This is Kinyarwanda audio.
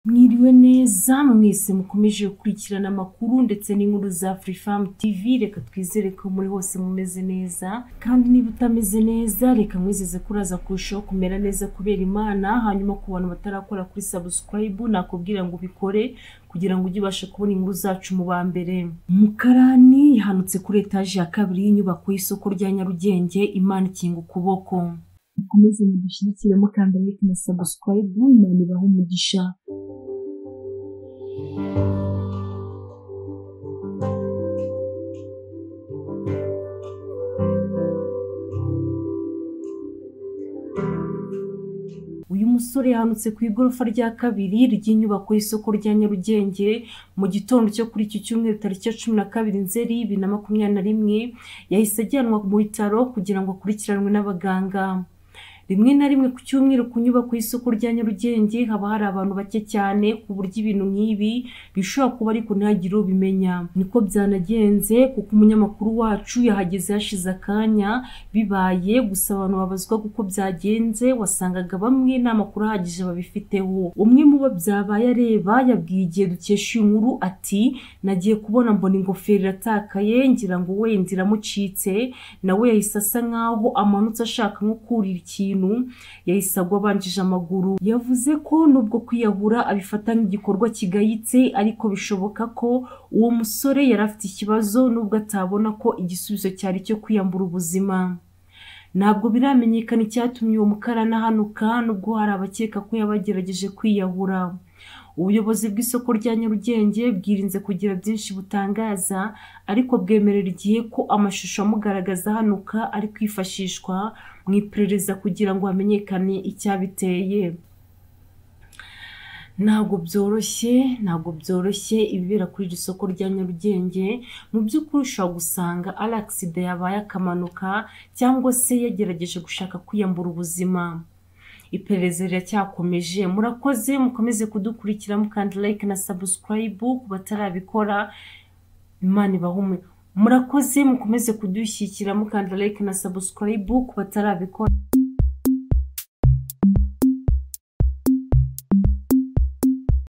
Mwiriwe neza mwese mukomeje gukurikirana amakuru ndetse n'inkuru za Afrifame TV. Reka twizere ko muri hose mumeze neza, kandi niba utameze neza reka mwizeze ko uraza kurushaho kumera neza kubera Imana. Hanyuma ku bantu batarakora kuri subscribe nakubwira ngo ubikore kugira ngo ujye ubasha kubona inkuru zacu mu ba mbere. Mukarani yahanutse kuri etaje ya kabiri y'inyubako y'isoko rya Nyarugenge, Imana ikinga ukuboko. Mukomeze mudushyigikire mukanda like na subscribe, Imana ibahe umugisha. Uyu musore yahanutse ku igorofa rya kabiri ry'inyubako y'isoko rya Nyarugenge mu gitondo cyo kuri iki cyumweru tariki ya 12 Nzeri 2021, yahise ajyanwa mu bitaro kugira ngo akurikiranwe n'abaganga. Rimwe na rimwe ku cyumweru ku nyubako y'isoko rya Nyarugenge haba hari abantu bake cyane, ku buryo ibintu nk'ibi bishobora kuba ariko ntihagire ubimenya. Niko byanagenze kuko umunyamakuru wacu yahageze hashize akanya bibaye, gusa abantu babazwa uko byagenze wasangaga bamwe nta makuru ahagije babifiteho. Umwe mu bo byabaye areba yabwiye Igihe dukesha iyi nkuru ati: "Nagiye kubona mbona ingofero iratakaye, ngira ngo wenda iramucitse." Nawe yahise asa nkaho amanutse ashaka nko kurira ikintu, yahise agwa abanjije amaguru. Yavuze ko nubwo kwiyahura abifata nk'igikorwa kigayitse, ariko bishoboka ko uwo musore yari afite ikibazo nubwo atabona ko igisubizo cyari icyo kwiyambura ubuzima. Ntabwo biramenyekana icyatumye uwo mukarani ahanuka, nubwo hari abakeka ko yaba yagerageje kwiyahura. Ubuyobozi bw'isoko rya Nyarugenge bwirinze kugira byinshi butangaza, ariko bwemerera Igihe ko amashusho amugaragaza ahanuka ari kwifashishwa mu iperereza kugira ngo hamenyekane icyabiteye. Ntabwo byoroshye, ntabwo byoroshye ibibera kuri iri soko rya Nyarugenge. Mu by'ukuri ushobora gusanga ari agisida yabaye akamanuka, cyangwa se yagerageje gushaka kwiyambura ubuzima. Iperereza riracyakomeje. Murakoze, mukomeze kudukurikira mukanda like na subscribe ku batarabikora. Imana ibahe. Murakoze, mukomeze kudushyigikira mukanda like na subscribe ku batarabikora.